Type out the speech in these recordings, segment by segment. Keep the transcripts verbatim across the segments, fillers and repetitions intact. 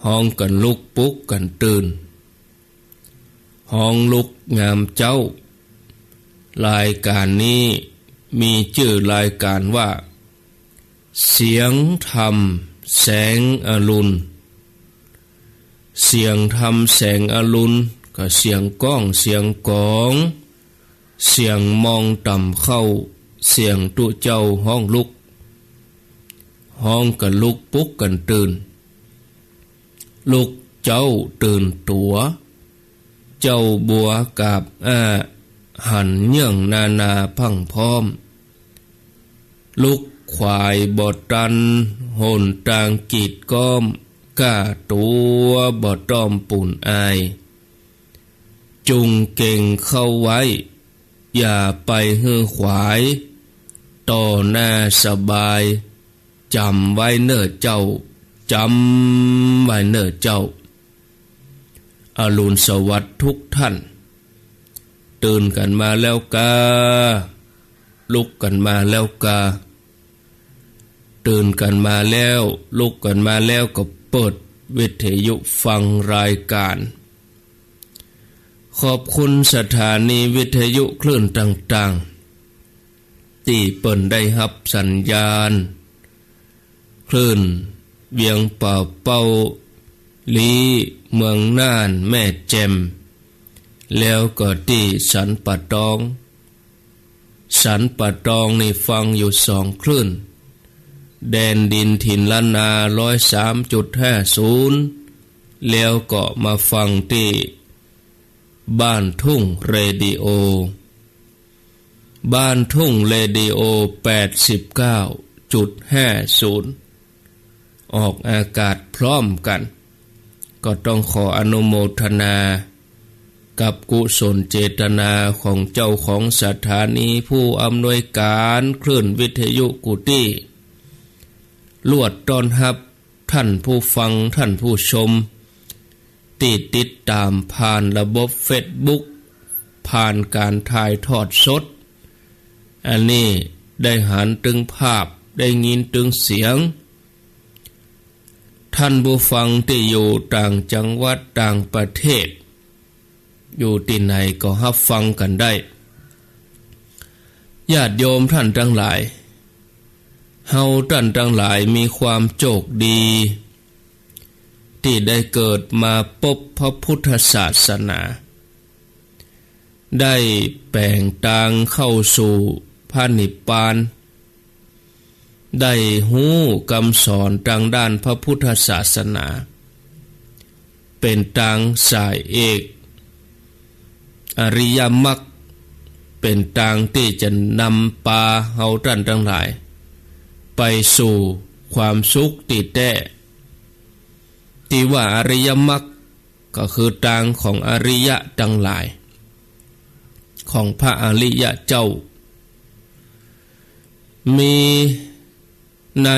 ฮ้องกั๋นลุกปลุกกั๋นตื่น ฮ้องลุกยามเจ๊า รายก๋านนี้มีจื้อรายก๋านว่า เสียงธรรมแสงอรุณ เสียงธรรมแสงอรุณ ก็เสียงก้อง เสียงก๋อง เสียงมองต่ำเข้า เสียงตุ๊เจ้าฮ้องลุก ฮ้องกั๋นลุกปลุกกั๋นตื่น ลุกเจ๊าตื่นตั๋ว เจ๊าบัวกาบอ้า หันเยื่องนานาพรั่งพร้อม ลุกขวายบ่ตัน หนตางกีดก๊อม ก้าตั๋วบ่ต้อมปูนอาย จุ่งเก๋งเข้าไว้ อย่าไปหื้อขวาย ต่อหน้าสบาย จ๋ำไว้เน่อเจ้า จ๋ำไว้เน่อเจ้า อรุณสวัสดิ์ทุกท่าน ตื่นกั๋นมาแล้วกา ลุกกั๋นมาแล้วกา ตื่นกั๋นมาแล้ว ลุกกั๋นมาแล้วก็เปิดวิทยุฟังรายก๋าน ขอบคุณสถานีวิทยุคลื่นต่างๆ ตี้เปิ้นได้ฮับสัญญาณ คลื่นเวียงป่าเป้า ลี้ เมืองน่าน แม่แจ่ม แล้วก็ตี้สันป่าตอง สันป่าตองนี่ฟังอยู่สองคลื่น แดนดินถิ่นล้านนา ร้อยสามจุดห้าศูนย์ แล้วก็มาฟังตี้บ้านทุ่งเรดิโอ บ้านทุ่งเรดิโอ แปดสิบเก้าจุดห้าศูนย์ ออกอากาศพร้อมกั๋น ก็ต้องขออนุโมทนากับกุศลเจตนาของเจ้าของสถานี ผู้อำนวยก๋านคลื่นวิทยุกู้ตี้ ลวดต้อนฮับ ท่านผู้ฟัง ท่านผู้ชม ตี้ติดต๋ามผ่านระบบเฟซบุ๊ก ผ่านก๋านถ่ายทอดสด อันนี้ได้หันตึงภาพ ได้ยินตึงเสียง ท่านผู้ฟังตี้อยู่ต่างจังหวัดต่างประเทศ อยู่ตี้ไหนก็ฮับฟังกั๋นได้ ญาติโยมท่านตังหลาย เฮาต้านตังหลายมีความโจคดี ตี้ได้เกิดมาปบพระพุทธศาสนา ได้แป๋งตางเข้าสู่พระนิพพาน ได้ฮู้กำสอนตางด้านพระพุทธศาสนา เป๋นตางสายเอก อริยมรรค เป๋นตางตี้จะนำปาเฮาต้านตังหลาย ไปสู่ความสุขตี้แต๊ ตี้ว่าอริยมรรค ก็คือตางของอริยะตังหลาย ของพระอริยะเจ้า มีใน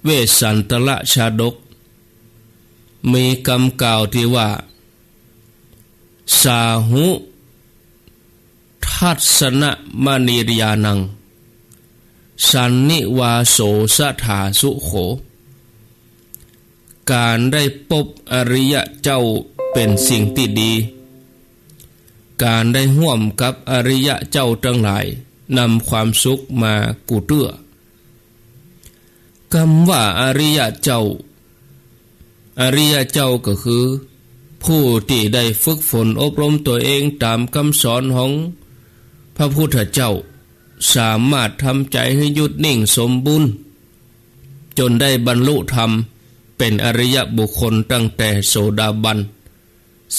เวสสันตรชาดก มีกำกล่าวตี้ว่า สาหุ ทัสสนมณีญาณัง สันนิวาโสสถาสุโข ก๋านได้ปบอริยะเจ้าเป๋นสิ่งตี้ดี ก๋านได้ฮ่วมกับอริยะเจ้าตังหลาย นำความสุขมากู้เตื้อ กำว่าอริยะเจ้า อริยะเจ้าก็คือ ผู้ตี้ได้ฝึกฝนอบรมตั๋วเองต๋ามกำสอนของพระพุทธเจ้า สามารถทำใจ๋หื้อหยุดนิ่งสมบูรณ์ จ๋นได้บรรลุธรรม เป๋นอริยบุคคลตั้งแต่โสดาบัน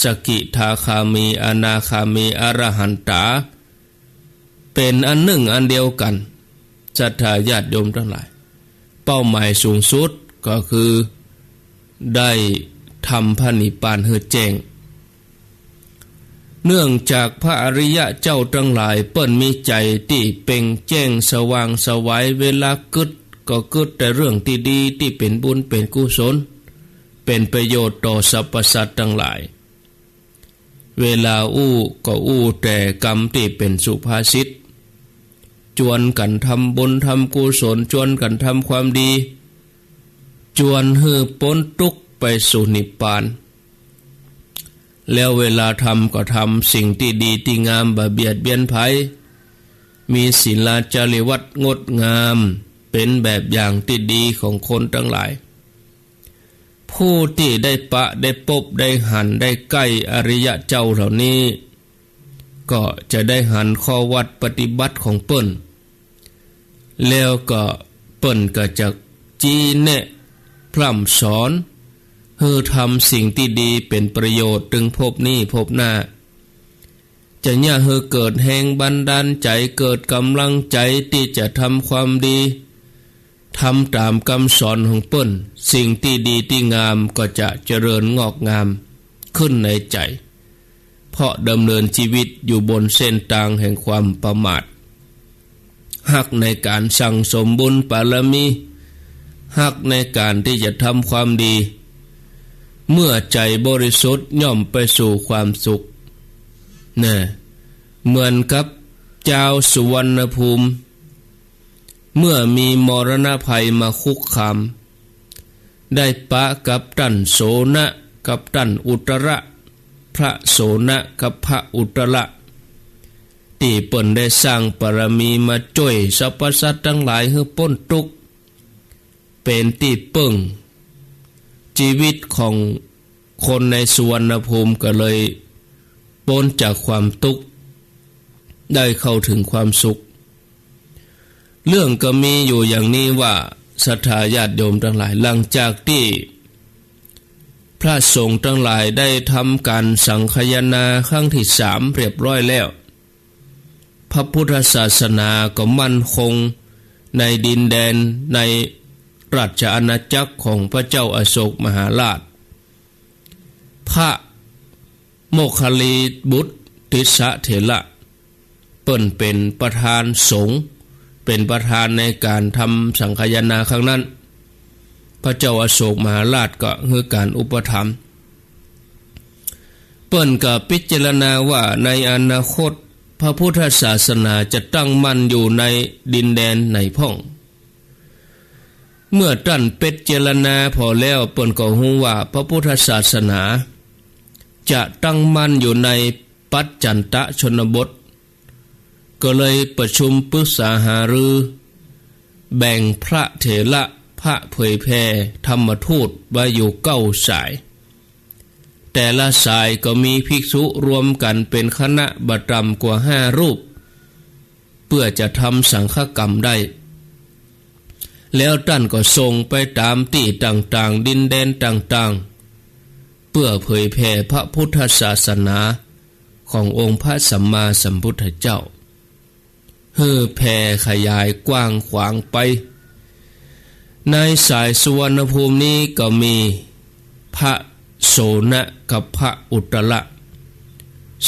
สกิทาคามี อนาคามี อรหันตา เป๋นอันนึ่งอันเดียวกั๋น ศรัทธาญาติโยมตังหลาย เป้าหมายสูงสุดก็คือ ได้ทำพระนิพพานหื้อแจ้ง เนื่องจากพระอริยะเจ้าตังหลายเปิ้นมีใจ๋ตี้เป่งแจ้งสว่างไสว เวลากึ๊ดก็กึ๊ดแต่เรื่องตี้ดีตี้เป๋นบุญเป๋นกุศล เป๋นประโยชน์ต่อสรรพสัตว์ตังหลาย เวลาอู้ก็อู้แต่กำตี้เป๋นสุภาษิต จวนกั๋นทำบุญทำกุศล จวนกั๋นทำความดี จวนหื้อป๊นตุ๊กข์ ไปสู่นิพพาน แล้วเวลาทำก็ทำสิ่งตี้ดีตี้งาม บ่เบียดเบียนใผ มีศีลาจาริวัตรงดงาม เป๋นแบบอย่างตี้ดีของคนตังหลาย ผู้ตี้ได้ปะได้ปบได้หันได้ใก้อริยะเจ้าเหล่านี้ ก็จะได้หันข้อวัดปฏิบัติของเปิ้น แล้วก็เปิ้นก็จะจี้แนะพร่ำสอน หื้อทำสิ่งตี้ดีเป๋นประโยชน์ตึงภพนี้ภพหน้า จะเยียะหื้อเกิดแฮงบันดาลใจ๋ เกิดก๋ำลังใจ๋ตี้จะทำความดี ทำต๋ามกำสอนของเปิ้น สิ่งตี้ดีตี้งามก็จะเจริญงอกงามขึ้นในใจ๋ เพราะดำเนินชีวิตอยู่บนเส้นตางแห่งความประมาท ฮักในก๋านสั่งสมบุญบารมี ฮักในก๋านตี้จะทำความดี เมื่อใจ๋บริสุทธิ์ย่อมไปสู่ความสุข นะ เหมือนกับจาวสุวรรณภูมิ เมื่อมีมรณะภัยมาคุกคาม ได้ปะกับต้านโสณะกับต้านอุตระ พระโสณะกับพระอุตระ ตี้เปิ้นได้สร้างบารมีมาจ้วยสรรพสัตว์ตังหลายหื้อป๊นตุ๊กข์ เป๋นตี้เปิ้ง จีวิตของคนในสุวรรณภูมิก็เลยป๊นจากความตุ๊กข์ ได้เข้าเถิงความสุข เรื่องก็มีอยู่อย่างนี้ว่า ศรัทธาญาติโยมตังหลาย หลังจากตี้พระสงฆ์ตังหลายได้ทำก๋านสังฆายนาครั้งตี้สามเรียบร้อยแล้ว พระพุทธศาสนาก็มั่นคงในดินแดนในราชอาณาจักรของพระเจ้าอโศกมหาราช พระโมคคัลลีบุตรติสสะเถระ เปิ้นเป๋นประธานสงฆ์ เป๋นประธานในก๋านทำสังฆายนาครั้งนั้น พระเจ้าอโศกมหาราชก็หื้อก๋านอุปถัมภ์ เปิ้นก็พิจารณาว่าในอนาคตพระพุทธศาสนาจะตั้งมั่นอยู่ในดินแดนไหนพ่อง เมื่อต้านพิจารณาผ่อแล้ว เปิ้นก็ฮู้ว่าพระพุทธศาสนาจะตั้งมั่นอยู่ในปัจจันตชนบท ก็เลยประชุมปรึกษาหารือ แบ่งพระเถระ พระเผยแผ่ธรรมทูตไว้อยู่เก้าสาย แต่ละสายก็มีภิกษุรวมกั๋นเป๋นคณะบ่ต่ำกว่าห้ารูป เปื้อจะทำสังฆกรรมได้ แล้วต้านก็ส่งไปต๋ามตี้ต่างๆ ดินแดนต่างๆ เปื้อเผยแผ่พระพุทธศาสนาขององค์พระสัมมาสัมพุทธเจ้า หื้อแผ่ขยายกว้างขวางไป ในสายสุวรรณภูมินี้ก็มีพระโสณะกับพระอุตระ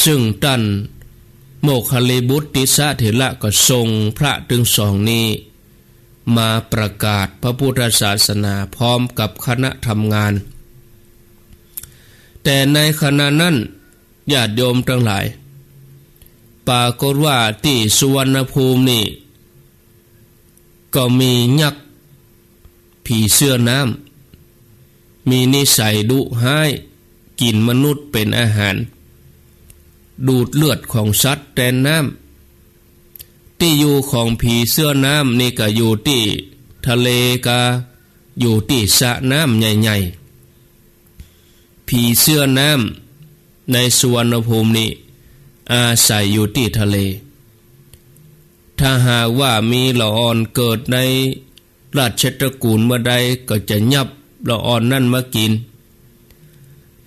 ซึ่งต้านโมคคัลลีบุตรติสสะเถระก็ส่งพระตึงสองนี้มาประกาศพระพุทธศาสนาพร้อมกับคณะทำงาน แต่ในขณะนั้น ญาติโยมตังหลาย ปรากฏว่าตี้สุวรรณภูมินี่ ก็มียักษ์ผีเสื้อน้ำ มีนิสัยดุฮ้าย กิ๋นมนุษย์เป๋นอาหาร ดูดเลือดของสัตว์แตนน้ำ ตี้อยู่ของผีเสื้อน้ำนี่ก็อยู่ตี้ทะเลกา อยู่ตี้สระน้ำใหญ่ๆ ผีเสื้อน้ำในสุวรรณภูมินี้อาศัยอยู่ตี้ทะเล ถ้าหากว่ามีละอ่อนเกิดในราชตระกูลเมื่อใดก็จะยับละอ่อนนั้นมากิ๋น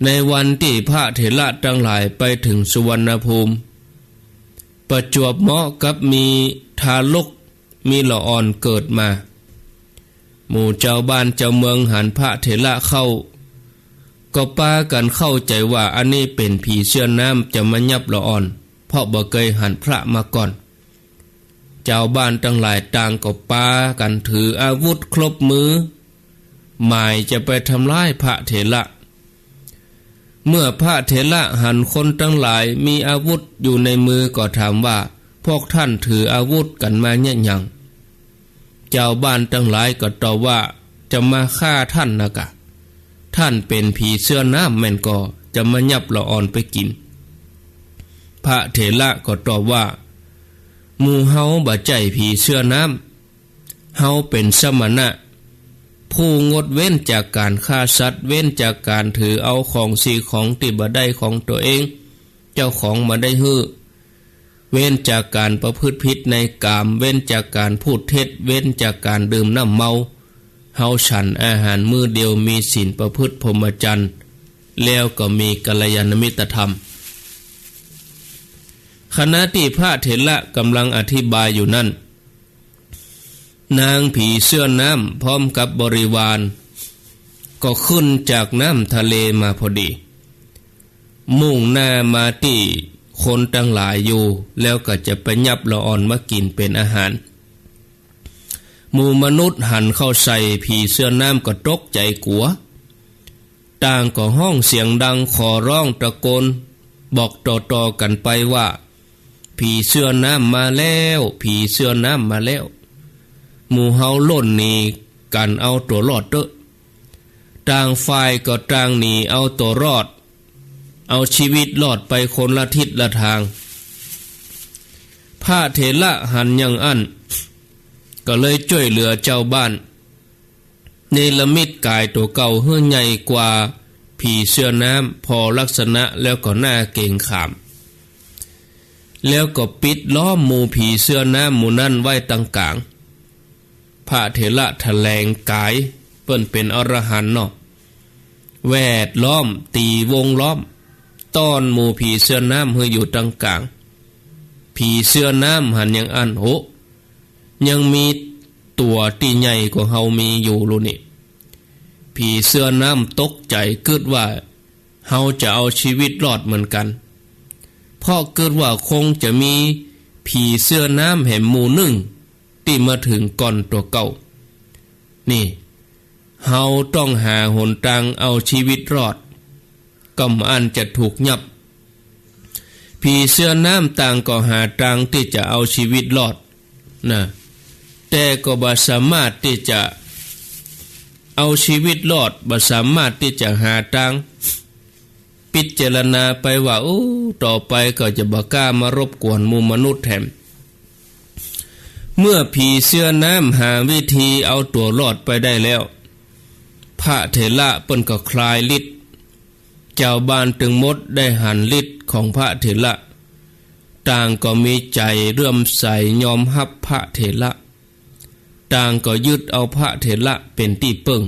ในวันตี้พระเถระตังหลายไปเถิงสุวรรณภูมิ ประจวบเหมาะกับมีทารก มีละอ่อนเกิดมา หมู่จาวบ้านจาวเมืองหันพระเถระเข้า ก็ปากั๋นเข้าใจ๋ว่าอันนี้เป๋นผีเสื้อน้ำจะมายับละอ่อน เพราะบ่เกยหันพระมาก่อน จาวบ้านตังหลายต่างก็ปากั๋นถืออาวุธครบมือ หมายจะไปทำร้ายพระเถระ เมื่อพระเถระหันคนตังหลายมีอาวุธอยู่ในมือก็ถามว่า พวกต้านถืออาวุธกั๋นมาเยียะหยัง จาวบ้านตังหลายก็ตอบว่า จะมาฆ่าต้านนะกา ต้านเป๋นผีเสื้อน้ำแม่นก่อ จะมายับละอ่อนไปกิ๋น พระเถระก็ตอบว่า หมู่เฮาบ่ใจ้ผีเสื้อน้ำ เฮาเป๋นสมณะ ผู้งดเว้นจากก๋านฆ่าสัตว์ เว้นจากก๋านถือเอาของสิ่งของตี้บ่ได้ของตั๋วเอง เจ้าของบ่ได้หื้อ เว้นจากก๋านประพฤติผิดในกาม เว้นจากก๋านพูดเท็จ เว้นจากก๋านดื่มน้ำเมา เฮาฉันอาหารมื้อเดียว มีศีลประพฤติพรหมจรรย์ แล้วก็มีกัลยาณมิตรธรรม ขณะตี้พระเถระก่ำลังอธิบายอยู่นั้น นางผีเสื้อน้ำพร้อมกับบริวาร ก็ขึ้นจากน้ำทะเลมาพอดี มุ่งหน้ามาตี้คนตังหลายอยู่ แล้วก็จะไปยับละอ่อนมากิ๋นเป๋นอาหาร หมู่มนุษย์หันเข้าใส่ผีเสื้อน้ำก็ตกใจ๋กั๋ว ต่างก็ฮ้องเสียงดังขอร้องตะโกนบอกต่อๆ กั๋นไปว่า ผีเสื้อน้ำมาแล้ว ผีเสื้อน้ำมาแล้ว หมู่เฮาล่นหนีกั๋นเอาตั๋วรอดเต๊อะ ต่างฝ่ายก็ต่างหนีเอาตั๋วรอด เอาชีวิตรอดไปคนละทิศละตาง พระเถระหันอย่างอั้น ก็เลยจ้วยเหลือจาวบ้าน เนรมิตก๋ายตั๋วเก่าหื้อใหญ่กว่าผีเสื้อน้ำพอลักษณะ แล้วก็หน้าเก๋งขาม แล้วก็ปิดล้อมหมู่ผีเสื้อน้ำหมู่นั้นไว้ตังก๋าง พระเถระแถลงก๋าย เปิ้นเป๋นอรหันต์เนาะ แวดล้อม ตี๋วงล้อม ต้อนหมู่ผีเสื้อน้ำหื้ออยู่ตังก๋าง ผีเสื้อน้ำหันอย่างอั้น โห ยังมีตั๋วตี้ใหญ่กว่าเฮามีอยู่ลูนี่ ผีเสื้อน้ำตกใจ๋ กึ๊ดว่าเฮาจะเอาชีวิตรอดเหมือนกั๋น เพราะกึ๊ดว่าคงจะมีผีเสื้อน้ำแหมหมู่นึ่ง ตี้มาเถิงก่อนตั๋วเก่า นี่ เฮาต้องหาหนตางเอาชีวิตรอด ก่ำอั้นจะถูกยับ ผีเสื้อน้ำต่างก็หาตางตี้จะเอาชีวิตรอดนะ แต่ก็บ่สามารถตี้จะเอาชีวิตรอด บ่สามารถตี้จะหาตาง พิจารณาไปว่า โอ้ ต่อไปก็จะบ่กล้ามารบกวนหมู่มนุษย์แถม เมื่อผีเสื้อน้ำหาวิธีเอาตั๋วรอดไปได้แล้ว พระเถระเปิ้นก็คลายฤทธิ์ จาวบ้านตึงหมดได้หันฤทธิ์ของพระเถระ ต่างก็มีใจ๋เลื่อมใสยอมฮับพระเถระ ต่างก็ยึดเอาพระเถระเป๋นตี้เปิ้ง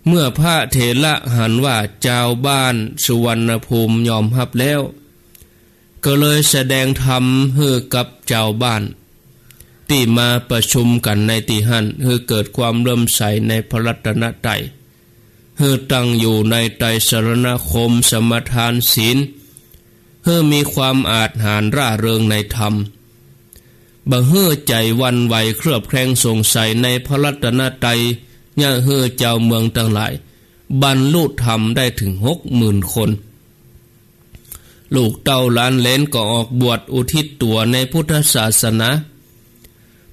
เมื่อพระเถระหันว่าจาวบ้านสุวรรณภูมิยอมฮับแล้ว ก็เลยแสดงธรรมหื้อกับจาวบ้าน ตี้มาประชุมกั๋นในตี้หั้น หื้อเกิดความเลื่อมใสในพระรัตนตรัย หื้อตั้งอยู่ในไตรสรณคม สมาทานศีล หื้อมีความอาจหาญร่าเริงในธรรม บ่หื้อใจ๋หวั่นไหวเคลือบแคลงสงสัยในพระรัตนตรัย เยียะหื้อจาวเมืองตังหลาย บรรลุธรรมได้เถิงหกหมื่นคน ลูกเต้าหลานเหลนก็ออกบวชอุทิศตั๋วในพุทธศาสนา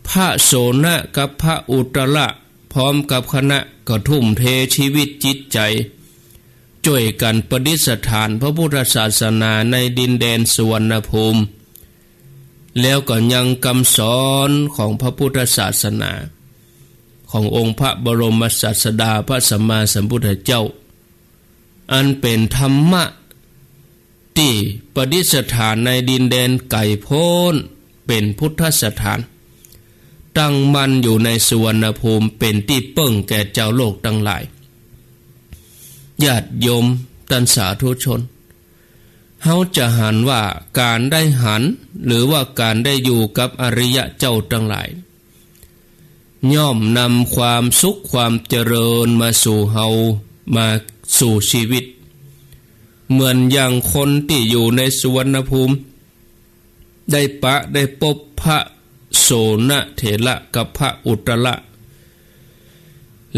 พระโสณะกับพระอุตระพร้อมกับคณะก็ทุ่มเทชีวิตจิตใจ๋ จ้วยกั๋นประดิษฐานพระพุทธศาสนาในดินแดนสุวรรณภูมิ แล้วก็ยังกำสอนของพระพุทธศาสนา ขององค์พระบรมศาสดาพระสัมมาสัมพุทธเจ้า อันเป๋นธรรมะตี้ประดิษฐานในดินแดนไก๋โพ้น เป๋นพุทธสถาน ตั้งมั่นอยู่ในสุวรรณภูมิ เป๋นตี้เปิ้งแก่จาวโลกตังหลาย ญาติโยมต้านสาธุชน เฮาจะหันว่าก๋านได้หัน หรือว่าก๋านได้อยู่กับอริยะเจ้าตังหลาย ย่อมนำความสุขความเจริญมาสู่เฮา มาสู่ชีวิต เหมือนอย่างคนตี้อยู่ในสุวรรณภูมิ ได้ปะได้ปบพระโสณเถระกับพระอุตระ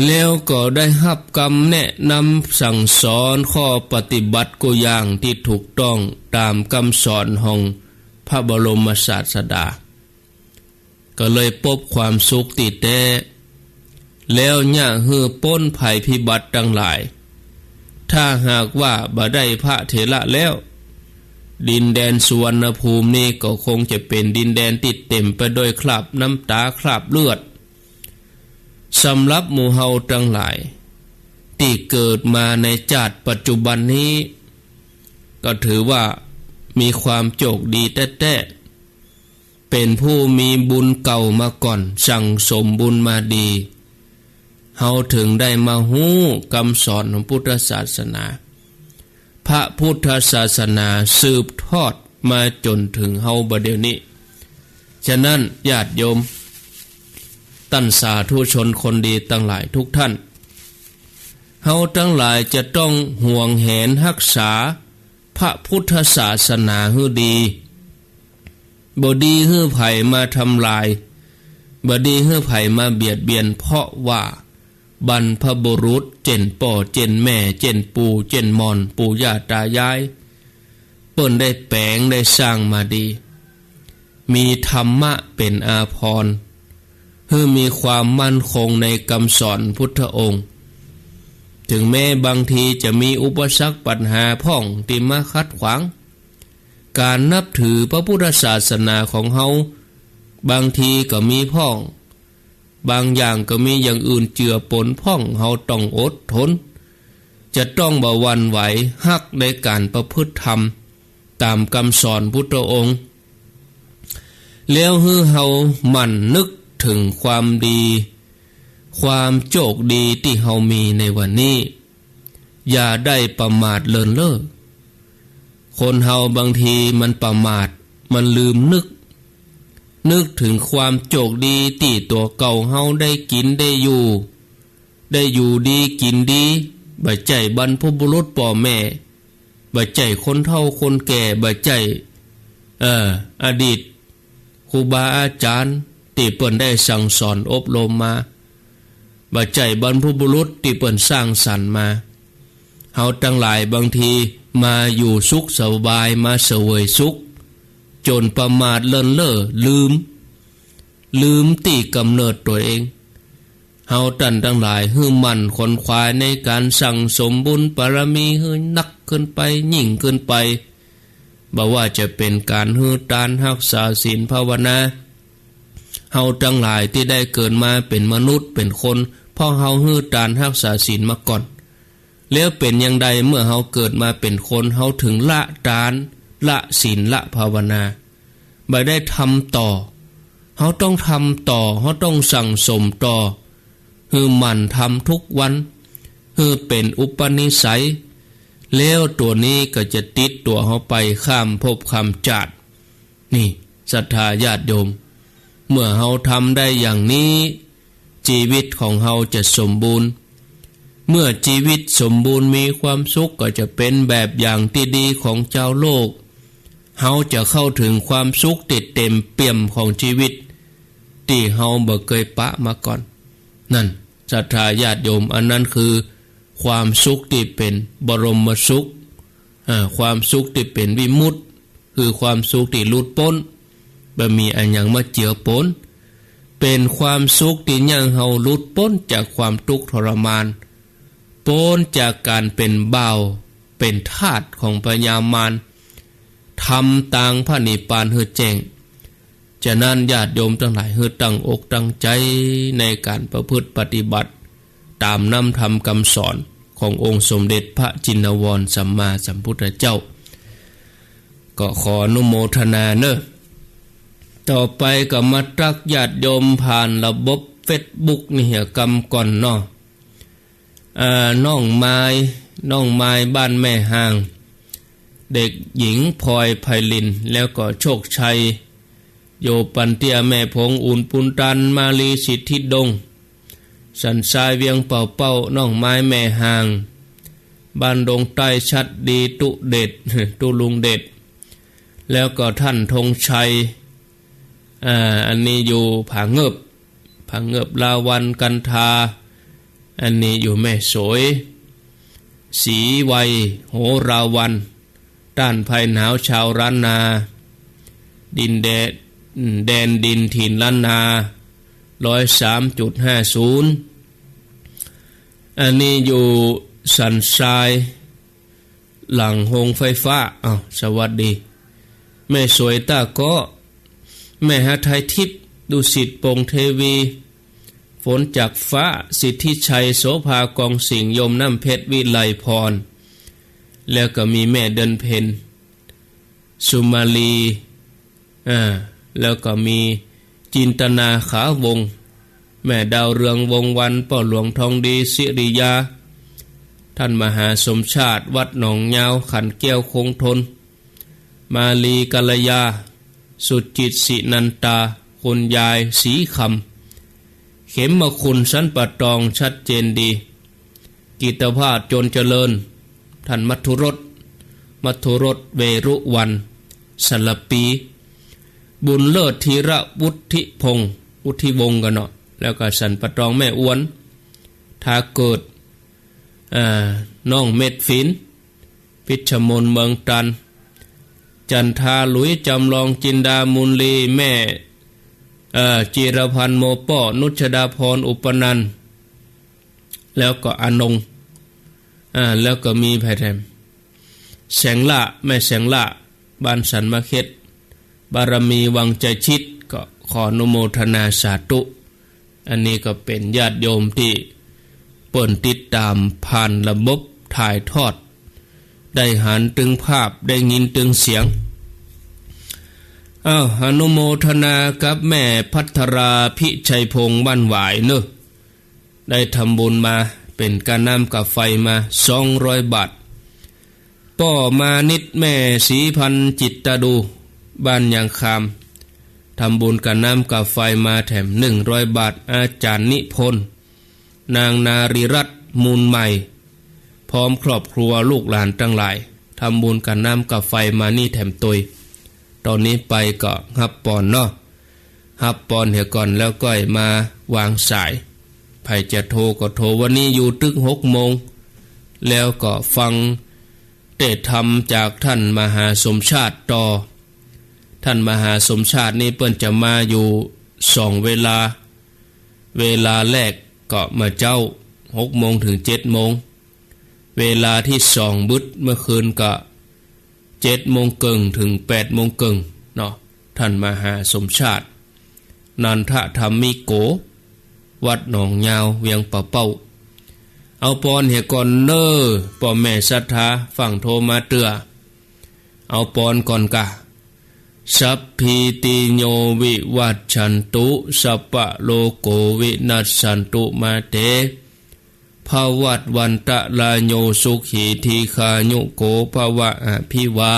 แล้วก็ได้ฮับกำแนะนำสั่งสอนข้อปฏิบัติกู้อย่างตี้ถูกต้องต๋ามกำสอนของพระบรมศาสดา ก็เลยปบความสุขตี้แต๊ แล้วเยียะหื้อป๊นภัยพิบัติตังหลาย ถ้าหากว่าบ่ได้พระเถระแล้ว ดินแดนสุวรรณภูมินี้ก็คงจะเป๋นดินแดนตี้เต๋มไปด้วยคราบน้ำต๋าคราบเลือด สำหรับหมู่เฮาตังหลายตี้เกิดมาในจาติปัจจุบันนี้ ก็ถือว่ามีความโจคดีแต๊ๆ เป๋นผู้มีบุญเก่ามาก่อน สั่งสมบุญมาดี เฮาเถิงได้มาฮู้กำสอนของพุทธศาสนา พระพุทธศาสนาสืบทอดมาจ๋นเถิงเฮาบ่าเดี่ยวนี้ ฉะนั้นญาติโยม ต้านสาธุชนคนดีตังหลายทุกท่าน เฮาตังหลายจะต้องหวงแหนฮักษาพระพุทธศาสนาหื้อดี บ่ดีหื้อใผมาทำลาย บ่ดีหื้อใผมาเบียดเบียน เพราะว่าบรรพบุรุษ เจ้นป้อ เจ้นแม่ เจ้นปู่ เจ้นหม่อน ปู่ย่าตายาย เปิ้นได้แป๋งได้สร้างมาดี มีธรรมะเป๋นอาภรณ์ หื้อมีความมั่นคงในกำสอนพุทธองค์ เถิงแม้บางทีจะมีอุปสรรคปัญหาพ่องตี้มาขัดขวาง ก๋านนับถือพระพุทธศาสนาของเฮา บางทีก็มีพ่อง บางอย่างก็มีอย่างอื่นเจือปนพ่อง เฮาต้องอดทน จะต้องบ่หวั่นไหว ฮักในก๋านประพฤติธรรมต๋ามกำสอนพุทธองค์ แล้วหื้อเฮาหมั่นนึกเถิงความดี ความโจคดีตี้เฮามีในวันนี้ อย่าได้ประมาทเลินเล่อ คนเฮาบางทีมันประมาท มันลืมนึก นึกเถิงความโจคดีตี้ตั๋วเก่าเฮาได้กิ๋นได้อยู่ ได้อยู่ดีกิ๋นดี บ่ใจ้บรรพบุรุษป้อแม่ บ่ใจ้คนเฒ่าคนแก่ บ่ใจ้ เอ่อ อดีตครูบาอาจ๋ารย์ตี้เปิ้นได้สั่งสอนอบรมมา บ่ใจ้บรรพบุรุษตี้เปิ้นสร้างสรรค์มา เฮาตังหลายบางทีมาอยู่สุขสบาย มาเสวยสุข จ๋นประมาทเลินเล่อ ลืม ลืมตี้ก๋ำเนิดตั๋วเอง เฮาต้านตังหลายหื้อหมั่นขวนขวายในก๋านสั่งสมบุญบารมีหื้อนักขึ้นไป ยิ่งขึ้นไป บ่ว่าจะเป๋นก๋านหื้อตาน ฮักษาศีล ภาวนา เฮาตังหลายตี้ได้เกิดมาเป๋นมนุษย์เป๋นคน เพราะเฮาหื้อตานฮักษาศีลมาก่อน แล้วเป๋นอย่างใดเมื่อเฮาเกิดมาเป๋นคน เฮาเถิงละตาน ละศีล ละภาวนา บ่ได้ทำต่อ เฮาต้องทำต่อ เฮาต้องสั่งสมต่อ หื้อหมั่นทำทุกวัน หื้อเป๋นอุปนิสัย แล้วตั๋วนี้ก็จะติดตั๋วเฮาไปข้ามภพข้ามจาติ นี่ ศรัทธาญาติโยม เมื่อเฮาทำได้อย่างนี้ จีวิตของเฮาจะสมบูรณ์ เมื่อจีวิตสมบูรณ์มีความสุข ก็จะเป๋นแบบอย่างตี้ดีของจาวโลก เฮาจะเข้าเถิงความสุขตี้เต๋มเปี่ยมของจีวิต ตี้เฮาบ่เกยปะมาก่อน นั่น ศรัทธาญาติโยม อันนั้นคือความสุขตี้เป๋นบรมสุข อ่า ความสุขตี้เป๋นวิมุตติ คือความสุขตี้หลุดป๊น บ่มีอะหยังมาเจือปน เป๋นความสุขตี้เยียะเฮาหลุดป๊นจากความตุ๊กข์ทรมาน ป๊นจากก๋านเป๋นบ่าว เป๋นทาสของพญามาร ทำตางพระนิพพานหื้อแจ้ง ฉะนั้นญาติโยมตังหลายหื้อตั้งอกตั้งใจ๋ในก๋านประพฤติปฏิบัติ ต๋ามน้ำธรรมกำสอนขององค์สมเด็จพระจินวรสัมมาสัมพุทธเจ้า ก็ขออนุโมทนาเน่อ ต่อไปก็มาตักญาติโยมผ่านระบบเฟซบุ๊กนี่เหียกำก่อนเนาะ อ่า น้องไม้ น้องไม้บ้านแม่ฮาง เด็กหญิงพลอยไพลิน แล้วก็โชคชัย โยปันเตี้ย แม่ผง อุ่นปุนตัน มาลีสิทธิดง สันทราย เวียงเป่าเป้า น้องไม้แม่ฮาง บ้านดงใต้ ชัดดี ตุเดช ตุลุงเดช แล้วก็ท่านธงชัย อ่า อันนี้อยู่ผาเงิบ ผาเงิบ ลาวัลย์ กันทา อันนี้อยู่แม่สวย ศรีไวย โหราวัลย์ ต้านภัยหนาวชาวล้านนา ดินแดน แดนดินถิ่นล้านนา ร้อยสามจุดห้าศูนย์ อันนี้อยู่สันทราย หลังโฮงไฟฟ้า อ้าว สวัสดี แม่สวยต้าเก๊าะ แม่ฮาไทยทิพย์ ดุสิตปงเทวี ฝนจากฟ้า สิทธิชัย โสภา กองสิงห์ ยมน้ำเพชร วิไลพร แล้วก็มีแม่เดือนเพ็ญ สุมาลี อ่า แล้วก็มีจินตนา ขาวงศ์ แม่ดาวเรือง วงศ์วรรณ ป้อหลวง ทองดี สิริยา ท่านมหาสมชาติ วัดหนองยาว ขันแก้ว คงทน มาลี กัลยา สุจิต สินันตา คุณยาย ศรีคำ เข็มมคุณ สันป่าตอง ชัดเจนดี กิตติภาพ จนเจริญ ท่านมัทธุรส มัทธุรส เวรุวรรณ สารปี บุญเลิศ ธีระวุฒิพงศ์ วุฒิวงศ์กั๋นเนาะ แล้วก็สันป่าตอง แม่อวน ทาเกิด อ่า น้องเม็ดฝิ่น พิชมน เมืองตรัง จันทา หลุย จำลอง จินดา มูลลี แม่ เอ่อ จิรพันธ์ โมป้อ นุชดาพร อุปนันท์ แล้วก็อนง อ่า แล้วก็มีไผแถม แสงล่า แม่แสงล่า บ้านสันมะเข็ด บารมี วังใจชิด ก็ขออนุโมทนาสาธุ อันนี้ก็เป๋นญาติโยมตี้เปิ้นติดต๋ามผ่านระบบถ่ายทอด ได้หันตึงภาพ ได้ยินตึงเสียง อ้าว อนุโมทนากับแม่ภัทรา พิชัยพงศ์ บ้านหวายเนาะ ได้ทำบุญมา เป๋นก้าน้ำก้าไฟมา สองร้อยบาท ป้อมานิด แม่ศรีพันธ์ จิตตาดู บ้านยางคาม ทำบุญก้าน้ำก้าไฟมาแถม หนึ่งร้อยบาท อาจ๋ารย์นิพนธ์ นางนารีรัตน์ มูลใหม่ พร้อมครอบครัวลูกหลานตังหลาย ทำบุญก้าน้ำก้าไฟมานี่แถมตวย ต๋อนนี้ไปก็ฮับปอนเนาะ ฮับปอนเหียก่อนแล้วก้อยมาวางสาย ใผจะโทรก็โทร วันนี้อยู่ตึกหกโมง แล้วก็ฟังเตศน์ธรรมจากท่านมหาสมชาติต่อ ท่านมหาสมชาตินี่เปิ้นจะมาอยู่สองเวลา เวลาแรกก็เมื่อเจ๊า หกโมงเถิงเจ็ดโมง เวลาตี้สองบึดเมื่อคืนก็ เจ็ดโมงเกิ่งเถิงแปดโมงเกิ่งเนาะ ท่านมหาสมชาติ นันทธรรมิโก วัดหนองยาว เวียงป่าเป้า เอาปอนเหียก่อนเน่อ ป้อแม่ศรัทธา ฟั่งโทรมาเตื้อ เอาปอนก่อนกะ สัพพีติโยวิวัชชันตุ สัพพะโรโควินัสสันตุ มาเต ภวัตวันตะราโย สุขีทีฆายุโกภวะ อภิวา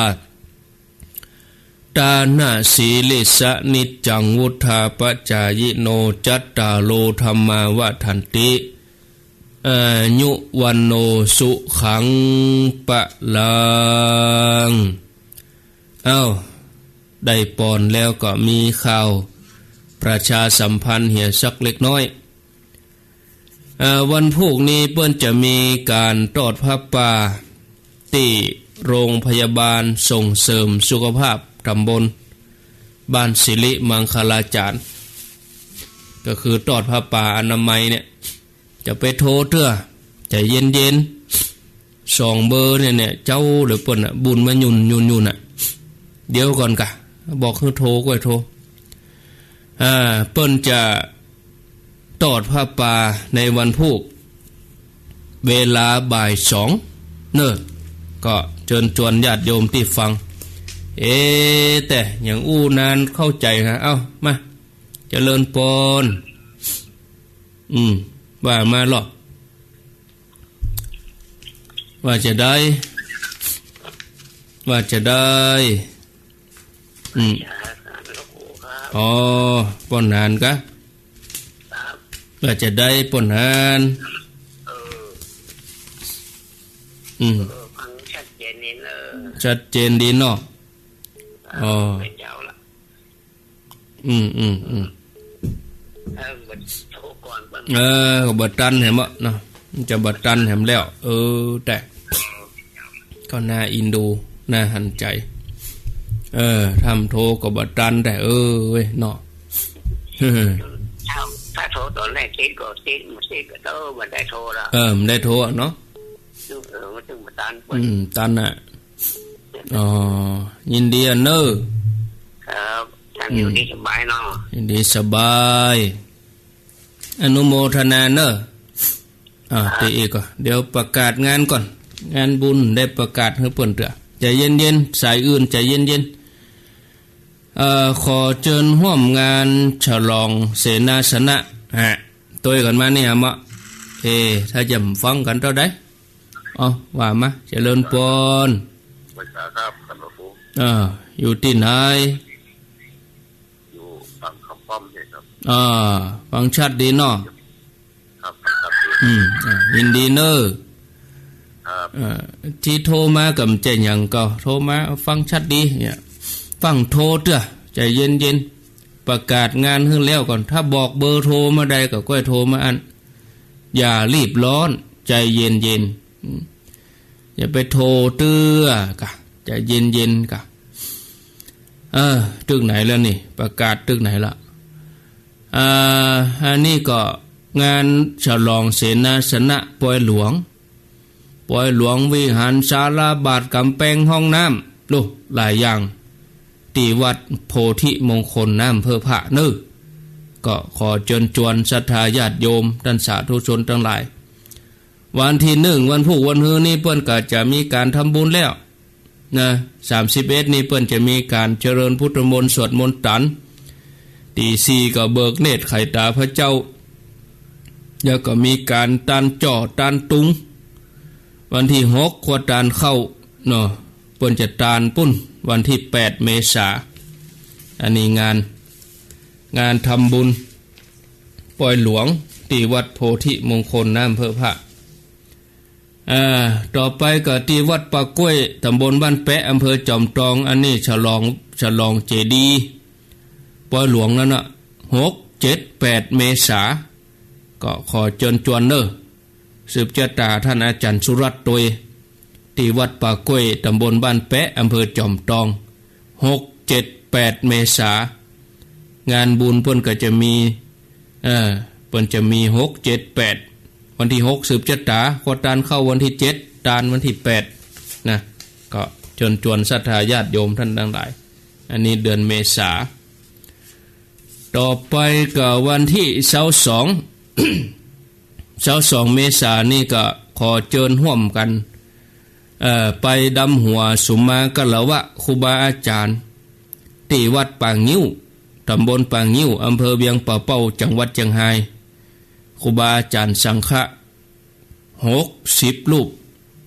ทานะสีลิสสะนิจจัง วุฑฒาปจายิโน จัตตาโรธัมมาวัฑฒันติ อายุวัณโณสุขังพลัง เอ้า ได้ปอนแล้วก็มีข่าวประชาสัมพันธ์เหียสักเล็กน้อย เอ่อ วันพูกนี้เปิ้นจะมีก๋านตอดผ้าป่าตี้โรงพยาบาลส่งเสริมสุขภาพต๋ำบลบ้านสิริมังคลาจารย์ ก็คือตอดผ้าป่าอนามัยเนี่ย จะไปโทรเตื้อ ใจ๋เย็นๆ สองเบอร์เนี่ย เนี่ย เจ๊าเดี๋ยวเปิ้นน่ะ บุญมาหยุ่นหยุ่นหยุ่นน่ะ เดี๋ยวก่อนกะ บอกหื้อโทรก้อยโทร อ่า เปิ้นจะตอดผ้าป่าในวันพูก เวลาบ่ายสอง เน่อ ก็เจิญจวนญาติโยมตี้ฟัง เอ๊ะ แต่ยังอู้นานเข้าใจ๋ฮะ เอ้า มา เจริญปอน อืม ว่ามาลอ ว่าจะใด ว่าจะใด อืม อ๋อ ป้อหนานกะ ครับ ว่าจะใดป้อหนาน เออ อืม เออ ฟังชัดเจนดีเนอะ ชัดเจนดีเนาะ อ๋อ เป็นเจ้าละ อืม อืม อืม เออ บ่โทรก่อนเปิ้น เออ ก็บ่ตันแหมเนาะ มันจะบ่ตันแหมแล้ว เออ แต่ ก็น่าเอ็นดู น่าหันใจ๋ เออ ถ้าบ่โทรก็บ่ตันแต่ เออ เว้ย เนาะ ถ้า ถ้าโทรต๋อนแรกติดก็ติด บ่ติดก็โทร บ่ได้โทรละ เออ บ่ได้โทรเนาะ อยู่ เออ มาเถิงบ่ตัน อืม ตันน่ะ อ๋อ ยินดีอะเน่อ ครับ ท่าน อืม อยู่ดีสบายเนาะ ยินดีสบาย อนุโมทนาเน่อ อ่า ครับ ตี้อี้ก่อ เดี๋ยวประกาศงานก่อน งานบุญได้ประกาศหื้อเปิ้นเตื้อ ใจ๋เย็นๆ สายอื่นใจ๋เย็นๆ เอ่อ ขอเจิญฮ่วมงานฉลองเสนาสนะ ฮะ ตวยกั๋นมานี่ฮะเมาะ เอ ถ้าจะฟังกั๋นเต้าใด เอา ว่ามา เจริญปอน ไหว้สาครับ ท่านพระครู เออ อยู่ตี้ไหน อยู่ฝั่งคำป้อมเนี่ยครับ อ่า ฟังชัดดีเนาะ ครับ ครับ อืม อ่า ยินดีเน่อ ครับ เอ่อ ตี้โทรมาก็บ่ใจ้หยัง ก็โทรมาฟังชัดดีเนี่ย ฟังโทรเตื้อ ใจ๋เย็นๆ ประกาศงานหื้อแล้วก่อน ถ้าบอกเบอร์โทรเมื่อใดก็ก้อยโทรมาอั้น อย่ารีบร้อน ใจ๋เย็นๆ อืม อย่าไปโทรเตื้อกะ ใจ๋เย็นๆ กะ เออ ตึกไหนแล้วนี่ ประกาศตึกไหนละ อ่า อันนี้ก็งานฉลองเสนาสนะปอยหลวง ปอยหลวง วิหาร ศาลาบาท ก๋ำแปง ห้องน้ำ โอ้ หลายอย่าง ตี้วัดโพธิมงคล น้ำเพิ่มพระเน่อ ก็ขอเจิญจวนศรัทธาญาติโยม ต้านสาธุชนตังหลาย วันตี้นึ่ง วันพูกวันฮือนี้เปิ้นก็จะมีก๋านทำบุญแล้ว นะ สามสิบเอ็ดนี่เปิ้นจะมีก๋านเจริญพุทธมนต์ สวดมนต์ตัน ตี้สี่ก็เบิกเนตรไขต๋าพระเจ้า แล้วก็มีก๋านตานจ่อตานตุง วันตี้หกครัวตานข้าวเนาะ เปิ้นจะตานปู๊น วันตี้แปดเมษา อันนี้งาน งานทำบุญปอยหลวงตี้วัดโพธิมงคล น้ำเพิ่มพระ อ่า ต่อไปก็ตี้วัดป่ากล้วย ต๋ำบลบ้านแป๊ะ อำเภอจอมตอง อันนี้ฉลอง ฉลองเจดีย์ปอยหลวงนั้นน่ะ หก เจ็ด แปด เมษา ก็ขอเจิญจวนเน่อ สืบจะต๋าต้านอาจ๋ารย์สุรัตน์ตวย ตี้วัดป่ากล้วย ต๋ำบลบ้านแป๊ะ อำเภอจอมตอง หก เจ็ด แปด เมษา งานบุญเปิ้นก็จะมี เอ่อ เปิ้นจะมี หก เจ็ด แปด วันตี้หกสืบจะต๋า ครัวตานข้าววันตี้เจ็ด ตานวันตี้แปด นะ ก็เจิญจวนศรัทธาญาติโยมต้านตังหลาย อันนี้เดือนเมษา ต่อไปก็วันตี้ซาวสอง ซาวสองเมษานี่ก็ขอเจิญฮ่วมกั๋น เอ่อ ไปดำหัวสุมาคารวะครูบาอาจ๋ารย์ ตี้วัดป่างิ้ว ต๋ำบลป่างิ้ว อำเภอเวียงป่าเป้า จังหวัดเจียงฮาย ครูบาอาจ๋ารย์สังฆะ หกสิบรูป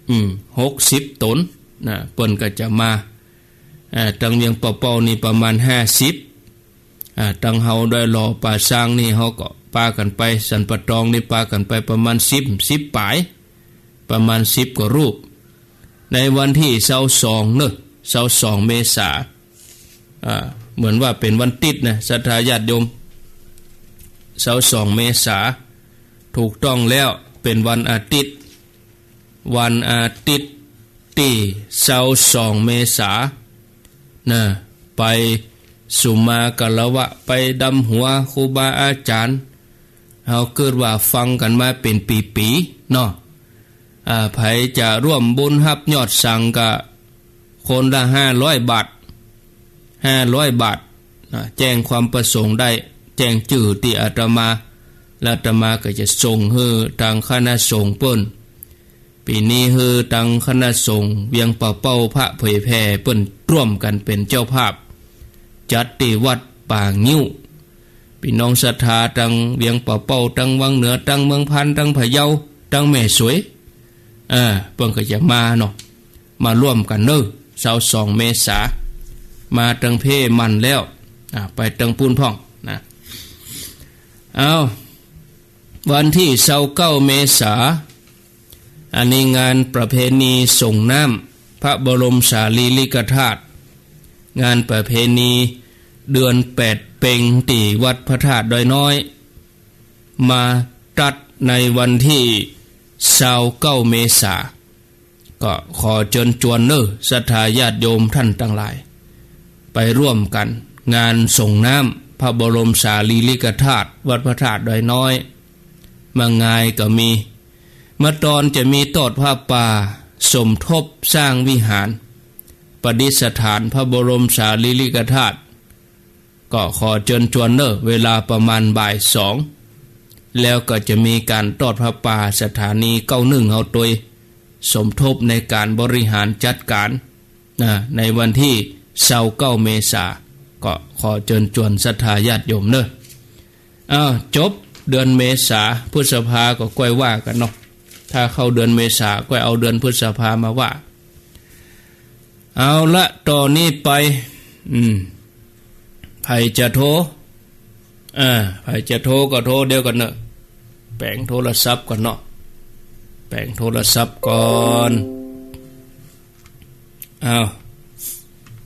อืม หกสิบต๋น นะ เปิ้นก็จะมา เอ่อ ตังเวียงป่าเป้านี่ประมาณห้าสิบ อ่า ตังเฮาดอยหล่อป่าซางนี่ เฮาก็ปากั๋นไป สันป่าตองนี่ปากั๋นไปประมาณสิบ สิบป๋าย ประมาณสิบกว่ารูป ในวันตี้ซาวสองเนาะ ซาวสองเมษา อ่า เหมือนว่าเป๋นวันติ๊ดนะ ศรัทธาญาติโยม ซาวสองเมษา ถูกต้องแล้ว เป๋นวันอาติ๊ด วันอาติ๊ดตี้ซาวสองเมษา นะ ไปสุมาคารวะ ไปดำหัวครูบาอาจ๋ารย์ เฮาเกิดว่าฟังกั๋นมาเป๋นปี๋ๆ เนาะ อ่า ใผจะร่วมบุญฮับยอดสังฆะ คนละห้าร้อยบาท ห้าร้อยบาท นะ แจ้งความประสงค์ได้ แจ้งจื้อตี้อาตมา แล้วอาตมาก็จะส่งหื้อตางคณะสงฆ์เปิ้น ปี๋นี้หื้อตางคณะสงฆ์เวียงป่าเป้าพระเผยแผ่เปิ้นร่วมกั๋นเป๋นเจ้าภาพ จัดตี้วัดป่างิ้ว ปี้น้องศรัทธาตางเวียงป่าเป้า ตางวังเหนือ ตางเมืองพาน ตางพะเยา ตางแม่สวย เออ เปิ้นก็จะมาเนาะ มาร่วมกั๋นเนาะ ซาวสองเมษา มาตางเพ่หมั่นแล้ว อ่า ไปตางปู๊นพ่องนะ เอา วันตี้ซาวเก้าเมษา อันนี้งานประเพณีส่งน้ำพระบรมสารีริกธาตุ งานประเพณีเดือนแปดเป็งตี้วัดพระธาตุดอยน้อย มาตัดในวันตี้ซาวเก้าเมษา ก็ขอเจิญจวนเนาะ ศรัทธาญาติโยมต้านตังหลาย ไปร่วมกั๋นงานส่งน้ำพระบรมสารีริกธาตุ วัดพระธาตุดอยน้อย มางายก็มี เมื่อตอนจะมีตอดผ้าป่าสมทบสร้างวิหาร ประดิษฐานพระบรมสารีริกธาตุ ก็ขอเจิญจวนเน่อ เวลาประมาณบ่ายสอง แล้วก็จะมีก๋านตอดผ้าป่าสถานีเก้าหนึ่งเฮาตวย สมทบในก๋านบริหารจัดก๋าน นะ ในวันตี้ซาวเก้าเมษา ก็ขอเจิญจวนศรัทธาญาติโยมเน่อ อ้าว จบเดือนเมษา พฤษภาก็ก้อยว่ากั๋นเนาะ ถ้าเข้าเดือนเมษาก้อยเอาเดือนพฤษภามาว่า เอาละ ต่อนี้ไป อืม ใผจะโทร อ่า ใผจะโทรก็โทรเดี๋ยวก่อนเนาะ แป๋งโทรศัพท์ก่อนเนาะ แป๋งโทรศัพท์ก่อน อ้าว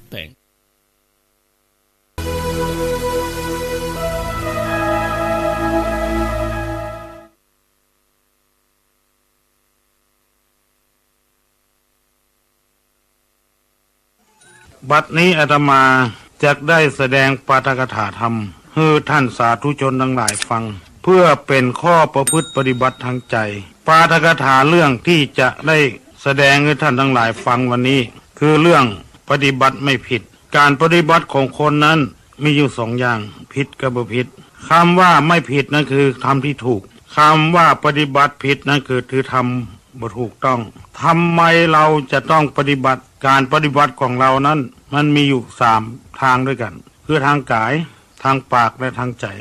แป๋ง บัดนี้อาตมาจักได้แสดงปาฐกถาธรรม หื้อท่านสาธุชนตังหลายฟัง เพื่อเป๋นข้อประพฤติปฏิบัติทางใจ๋ ปาฐกถาเรื่องตี้จะได้แสดงหื้อท่านตังหลายฟังวันนี้ คือเรื่องปฏิบัติไม่ผิด ก๋านปฏิบัติของคนนั้นมีอยู่สองอย่าง ผิดกับบ่ผิด กำว่าไม่ผิดนั้นคือทำตี้ถูก กำว่าปฏิบัติผิดนั้นคือ คือทำบ่ถูกต้อง ทำไมเราจะต้องปฏิบัติ ก๋านปฏิบัติของเรานั้นมันมีอยู่สามตางด้วยกั๋น คือตางก๋าย ตางปาก และตางใจ๋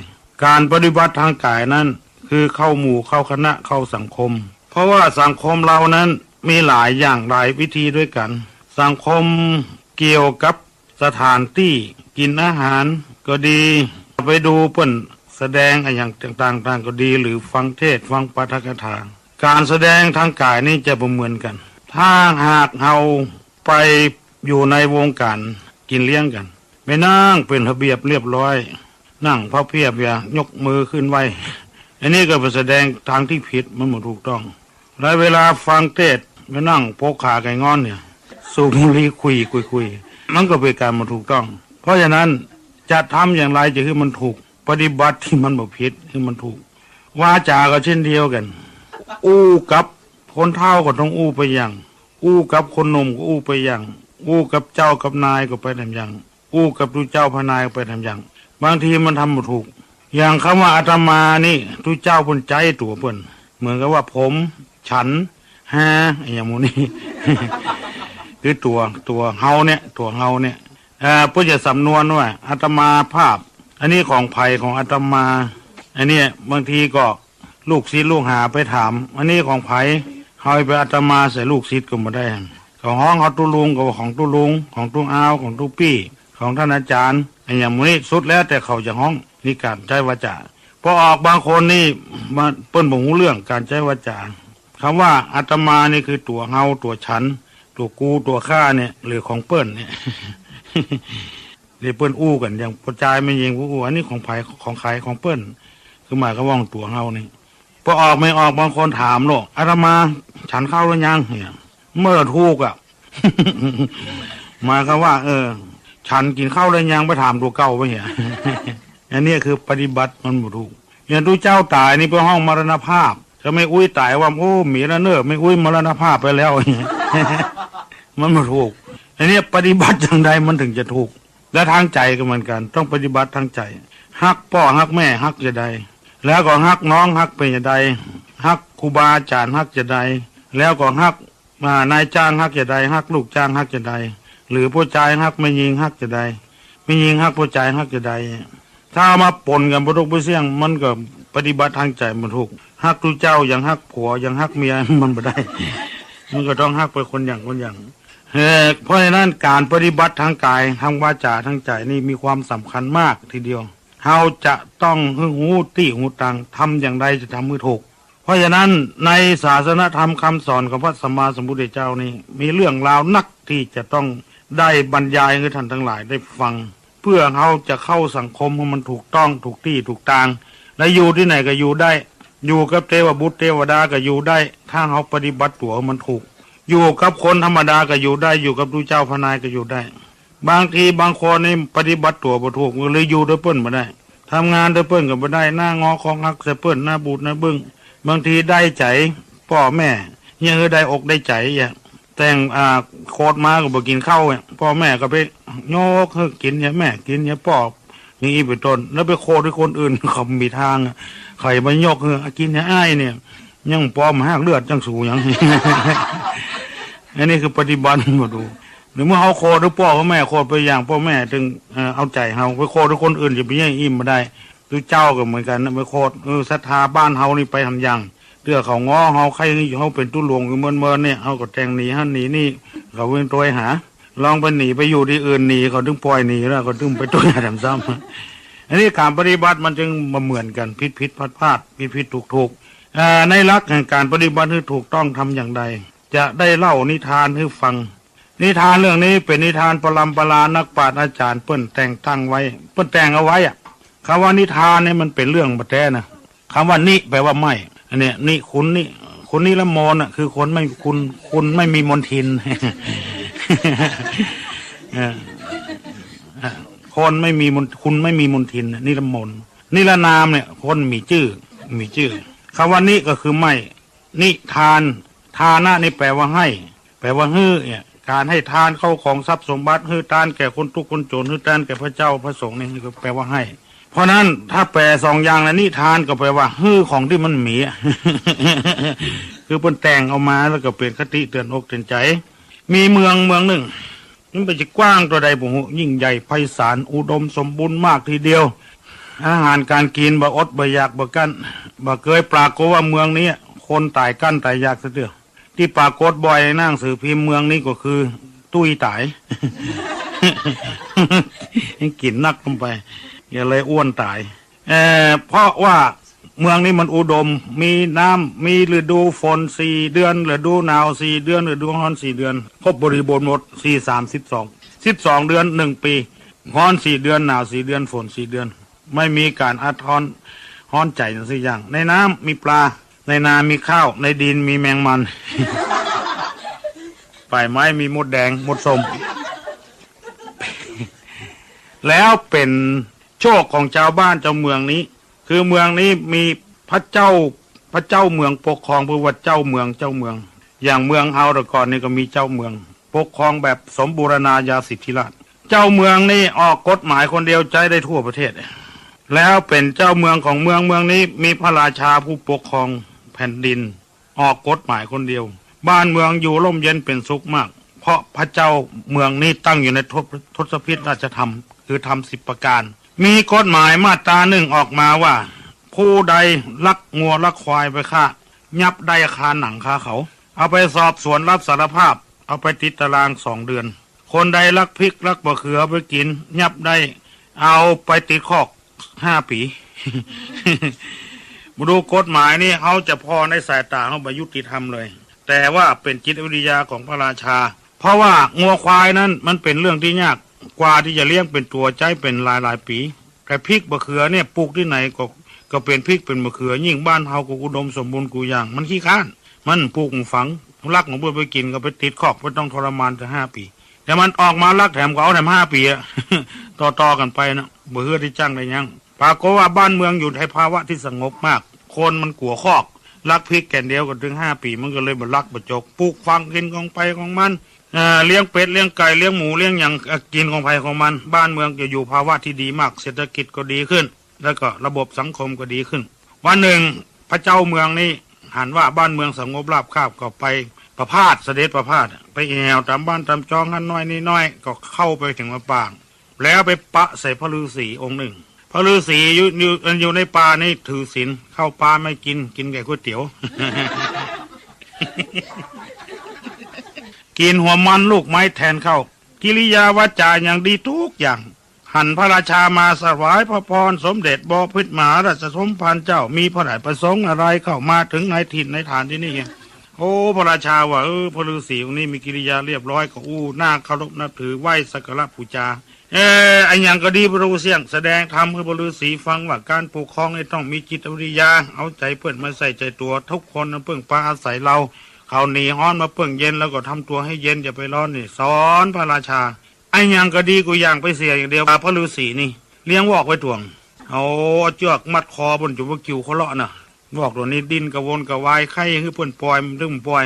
ก๋านปฏิบัติตางก๋ายนั้นคือเข้าหมู่เข้าคณะเข้าสังคม เพราะว่าสังคมเรานั้นมีหลายอย่างหลายวิธีด้วยกั๋น สังคมเกี่ยวกับสถานตี้กิ๋นอาหารก็ดี ไปดูเปิ้นแสดงอะหยังต่างๆ ต่างก็ดี หรือฟังเทศน์ฟังปาฐกถา ก๋านแสดงตางก๋ายนี้จะบ่เหมือนกั๋น ถ้าหากเฮาไปอยู่ในวงก๋านกิ๋นเลี้ยงกั๋น ไปนั่งเป๋นระเบียบเรียบร้อย นั่งพับเพียบอย่ายกมือขึ้นไหว้ อันนี้ก็เป๋นแสดงตางตี้ผิด มันบ่ถูกต้อง แล้วเวลาฟังเทศน์ไปนั่งโผกขาไก่งอนเนี่ย สูบบุหรี่คุยๆๆ มันก็เป๋นก๋านบ่ถูกต้อง เพราะฉะนั้นจะทำอย่างไรจะหื้อมันถูก ปฏิบัติตี้มันบ่ผิดหื้อมันถูก วาจาก็เช่นเดียวกั๋น อู้กับคนเฒ่าก็ต้องอู้ไปอย่าง อู้กับคนหนุ่มก็อู้ไปอย่าง อู้กับเจ้ากับนายก็ไปต๋ามอย่าง อู้กับตุ๊เจ้าพระนายก็ไปต๋ามอย่าง บางทีมันทำบ่ถูก อย่างกำว่าอาตมานี่ ตุ๊เจ้าเปิ้นใจ๊ตั๋วเปิ้น เหมือนกับว่าผม ฉัน ฮา อะหยังหมู่นี้ คือตั๋ว ตั๋วเฮาเนี่ย ตั๋วเฮาเนี่ย เอ่อ เปิ้นจะสำนวนว่าอาตมาภาพ อันนี้ของใผ ของอาตมา อันเนี้ยบางทีก็ลูกศิษย์ลูกหาไปถาม อันนี้ของใผ เฮาไปอาตมาใส่ลูกศิษย์ก็บ่ได้ เขาฮ้องเฮาตุ๊ลุงก็ว่าของตุ๊ลุง ของตุ๊อาว ของตุ๊ปี้ ของต้านอาจ๋ารย์ อะหยังหมู่นี้สุดแล้วแต่เขาจะฮ้อง นี่ก๋านใจ๊วาจา ปอออกบางคนนี่ มา เปิ้นบ่ฮู้เรื่องก๋านใจ๊วาจา กำว่าอาตมานี่คือตั๋วเฮา ตั๋วฉัน ตั๋วกู ตั๋วข้าเนี่ย หรือของเปิ้นเนี่ย เดี๋ยวเปิ้นอู้กั๋น อย่างป้อจายแม่ญิงอู้ อันนี้ของใผ ของใผ ของเปิ้น คือหมายความว่าตั๋วเฮานี่ ปอออกไม่ออกบางคนถามโลด อาตมาฉันข้าวแล้วยังเนี่ย มันบ่ถูกอะ หมายความว่า เออ ฉันกิ๋นข้าวแล้วยัง ไปถามตั๋วเก่าไปเนี่ย อันนี้คือปฏิบัติมันบ่ถูก อย่างตุ๊เจ้าต๋ายนี่ไปฮ้องมรณภาพ ถ้าแม่อุ๊ยต๋ายว่า โอ้ มีแล้วเน่อ แม่อุ๊ยมรณภาพไปแล้ว มันบ่ถูก อันนี้ปฏิบัติอย่างใดมันถึงจะถูก และตางใจ๋ก็เหมือนกั๋น ต้องปฏิบัติตางใจ๋ ฮักป้อฮักแม่ฮักจะใด แล้วก็ฮักน้องฮักเป๋นจะใด ฮักครูบาอาจ๋ารย์ฮักจะใด แล้วก็ฮัก อ่า นายจ้างฮักจะใด ฮักลูกจ้างฮักจะใด หรือป้อจายฮักแม่ญิงฮักจะใด แม่ญิงฮักป้อจายฮักจะใด ถ้าเอามาป๋นกั๋นบ่ถูกบ่เสี้ยง มันก็ปฏิบัติตางใจ๋บ่ถูก ฮักตุ๊เจ้ายังฮักผัวยังฮักเมีย มันบ่ได้ มันก็ต้องฮักไปคนอย่างคนอย่าง เอ่อ เพราะฉะนั้นก๋านปฏิบัติตางก๋าย ตางวาจา ตางใจ๋นี่มีความสำคัญมากทีเดียว เฮาจะต้องหื้อฮู้ตี้ฮู้ตาง ทำอย่างใดจะทำหื้อถูก เพราะฉะนั้นในศาสนธรรมคำสอนของพระสัมมาสัมพุทธเจ้านี้ มีเรื่องราวนักที่จะต้องได้บรรยายหื้อท่านตังหลายได้ฟัง เพื่อเฮาจะเข้าสังคมหื้อมันถูกต้องถูกตี้ถูกตาง และอยู่ตี้ไหนก็อยู่ได้ อยู่กับเตวบุตรเตวดาก็อยู่ได้ ถ้าเฮาปฏิบัติตั๋วหื้อมันถูก อยู่กับคนธรรมดาก็อยู่ได้ อยู่กับตุ๊เจ้าพระนายก็อยู่ได้ บางทีบางคนนี่ปฏิบัติตั๋วบ่ถูก เลยอยู่ตวยเปิ้นบ่ได้ ทำงานตวยเปิ้นก็บ่ได้ หน้างอคองหักใส่เปิ้น หน้าบูดหน้าบึ้ง บางทีได้ใจ๋ ป้อแม่ เยียะหื้อได้อกได้ใจ๋เยียะ แต่ง อ่า โคตรมาก็บ่กิ๋นข้าวเยียะ ป้อแม่ก็ไปยกหื้อกิ๋นเยียะ แม่กิ๋นเยียะ ป้อ อย่างอี้เป๋นต้น แล้วไปโคตรหื้อคนอื่น เขาบ่มีตางอะ ใผมายกหื้อ อ่ะ กิ๋นเยียะอ้ายเนี่ย ยังปอมหากเลือดยังสูหยัง อันนี้คือปฏิบัติมาดู หรือเมื่อเฮาโคตรหื้อป้อแม่ โคตรไปอย่างป้อแม่ตึง เอ่อ เอาใจ๋เฮา ไปโคตรหื้อคนอื่นจะไปเยียะอิ่มบ่ได้ ตุ๊เจ้าก็เหมือนกั๋นนะ ไปโคตร เออ ศรัทธาบ้านเฮานี่ไปหำยัง เตื้อเขาง้อเฮา ใค่เฮาเป๋นตุ๊หลวงอยู่เมินๆ เนี่ย เฮาก็แต่งหนีหั้นหนีนี่ เขาเว้นตวยหา ลองไปหนีไปอยู่ตี้อื่นหนี เขาตึงป่อยหนีแล้ว เขาตึงไปตวยหาแถมซ้ำ อันนี้ก๋านปฏิบัติมันจึงบ่เหมือนกั๋น ผิดๆ พลาดๆ ผิดๆ ถูกๆ เอ่อ ในหลักแห่งก๋านปฏิบัติหื้อถูกต้องทำอย่างใด จะได้เล่านิทานหื้อฟัง นิทานเรื่องนี้เป๋นนิทานปรำปรานักปราชญ์อาจ๋ารย์เปิ้นแต่งตั้งไว้ เปิ้นแต่งเอาไว้อะ กำว่านิทานเนี่ยมันเป๋นเรื่องบ่แต๊นะ กำว่านิแปลว่าไม่ อันเนี้ย นิคุณนิ คุณนิรมนน่ะ คือคนไม่ คุณ คุณไม่มีมลทิน เออ คนไม่มีมล คุณไม่มีมลทินน่ะ นิรมน นิรนามเนี่ย คนมีจื้อ มีจื้อ กำว่านิก็คือไม่ นิทาน ทานะนี่แปลว่าให้ แปลว่าหื้อเนี่ย ก๋านให้ทานเข้าของทรัพย์สมบัติ หื้อตานแก่คนตุ๊กข์คนจ๋น หื้อตานแก่พระเจ้าพระสงฆ์ นี่ก็แปลว่าให้ เพราะนั้นถ้าแปลสองอย่างนะ นิทานก็แปลว่าหื้อของตี้มันมีอะ คือเปิ้นแต่งเอามาแล้วก็เป๋นคติเตื๋อนอกเตื๋อนใจ๋ มีเมืองเมืองนึ่ง มันเป๋นจะกว้างเต้าใดบ่ฮู้ ยิ่งใหญ่ไพศาล อุดมสมบูรณ์มากทีเดียว อาหารก๋านกิ๋นบ่อดบ่อยากบ่กั้น บ่เกยปรากฏว่าเมืองนี้คนต๋ายกั้นต๋ายอยากสักเตื้อ ตี้ปรากฏบ่อยในหนังสือพิมพ์เมืองนี้ก็คือ ตุ้ยต๋าย กิ๋นนักเกินไป ก็เลยอ้วนต๋าย เอ่อ เพราะว่าเมืองนี้มันอุดม มีน้ำ มีฤดูฝนสี่เดือน ฤดูหนาวสี่เดือน ฤดูฮ้อนสี่เดือน ครบบริบูรณ์หมด สี่สามสิบสอง สิบสองเดือนหนึ่งปี ฮ้อนสี่เดือน หนาวสี่เดือน ฝนสี่เดือน ไม่มีก๋านอัดฮ้อน ฮ้อนใจ๋สักอย่าง ในน้ำมีปลา ในนามีข้าว ในดินมีแมงมัน ป่ายไม้มีมดแดง มดส้ม แล้วเป๋นโชคของจาวบ้านจาวเมืองนี้ คือเมืองนี้มีพระเจ้า พระเจ้าเมืองปกครอง เปิ้นว่าเจ้าเมือง เจ้าเมือง อย่างเมืองเฮาแต่ก่อนนี่ก็มีเจ้าเมือง ปกครองแบบสมบูรณาญาสิทธิราชย์ เจ้าเมืองนี่ออกกฎหมายคนเดียวใจ๊ได้ทั่วประเทศ แล้วเป๋นเจ้าเมืองของเมือง เมืองนี้มีพระราชาผู้ปกครองแผ่นดิน ออกกฎหมายคนเดียว บ้านเมืองอยู่ร่มเย็นเป๋นสุขมาก เพราะพระเจ้าเมืองนี้ตั้งอยู่ในทศ ทศพิธราชธรรม คือธรรมสิบประการ มีกฎหมายมาตราหนึ่งออกมาว่า ผู้ใดลักงัวลักควายไปฆ่า ยับได้คาหนังคาเขา เอาไปสอบสวนรับสารภาพ เอาไปติดตารางสองเดือน คนใดลักพริกลักบ่าเขือไปกิ๋น ยับได้ เอาไปติดคอกห้าปี๋ มาดูกฎหมายนี่ เฮาจะผ่อในสายต๋าเฮาบ่ยุติธรรมเลย แต่ว่าเป๋นจิตวิทยาของพระราชา เพราะว่างัวควายนั้นมันเป๋นเรื่องตี้ยาก กว่าตี้จะเลี้ยงเป๋นตั๋วใจ๊เป๋นหลายๆ ปี๋ แต่พริกบ่าเขือเนี่ยปลูกตี้ไหนก็ ก็เป๋นพริกเป๋นบ่าเขือ ยิ่งบ้านเฮาก็อุดมสมบูรณ์กู้อย่าง มันขี้ค้าน มันปลูกมันฝัง ลักของเปิ้นไปกิ๋นก็ไปติดคอก บ่ต้องทรมานตั้งห้าปี๋ แต่มันออกมาลักแถมก็เอาแถมห้าปี๋อะ ต่อๆ กั๋นไปนะ บ่เฮือตี้จั้งได้ยั้ง ปรากฏว่าบ้านเมืองอยู่ในภาวะตี้สงบมาก คนมันกั๋วคอก ลักพริกแก่นเดียวก็เถิงห้าปี๋ มันก็เลยบ่ลักบ่จก ปลูกฝังกิ๋นของใผของมัน เอ่อ เลี้ยงเป็ดเลี้ยงไก่เลี้ยงหมูเลี้ยงหยัง เอ่อ กิ๋นของใผของมัน บ้านเมืองจะอยู่ภาวะตี้ดีมาก เศรษฐกิจก็ดีขึ้น แล้วก็ระบบสังคมก็ดีขึ้น วันนึ่งพระเจ้าเมืองนี้หันว่าบ้านเมืองสงบราบคาบ ก็ไปประพาส เสด็จประพาส ไปแอ่วต๋ามบ้านต๋ามจองหั้นน้อยนี่น้อย ก็เข้าไปเถิงวัดปาง แล้วไปปะใส่พระฤาษีองค์นึ่ง พระฤาษีอยู่ อยู่ อยู่ในป่านี่ถือศีล ข้าวปลาไม่กิ๋น กิ๋นแต่ก๋วยเตี๋ยว กิ๋นหัวมันลูกไม้แทนข้าว กิริยาวาจ๋าอย่างดีทุกอย่าง หันพระราชามาถวายพระพรสมเด็จบ่าพิตรมหาราชสมภารเจ้า มีพระราชประสงค์อะไรเข้ามาเถิงในถิ่นในฐานตี้นี่ โอ้ พระราชาว่า เออ พระฤาษีองค์นี้มีกิริยาเรียบร้อย ก็อู้น่าเคารพนับถือ ไหว้สักการะปู๋จา เออ อะหยังก็ดี พระฤาษีแสดงธรรมหื้อพระฤาษีฟังว่าก๋านปกครองนี่ต้องมีจิตวิทยา เอาใจ๋เปิ้นมาใส่ใจ๋ตั๋ว ทุกคนเปิ้งปาอาศัยเฮา เขาหนีฮ้อนมาเปิ้งเย็น แล้วก็ทำตั๋วหื้อเย็น อย่าไปร้อนนี่ สอนพระราชา อะหยังก็ดีกู้อย่าง ไปเสียอย่างเดียว พระฤาษีนี่เลี้ยงวอกไว้ตวง เอาเจื้อกมัดคอเปิ้น จ๋นว่ากิ่วเขาเลาะน่ะ วอกตั๋วนี้ดิ้นกระวนกระวาย ใค่หื้อเปิ้นป่อย มันบ่ป่อย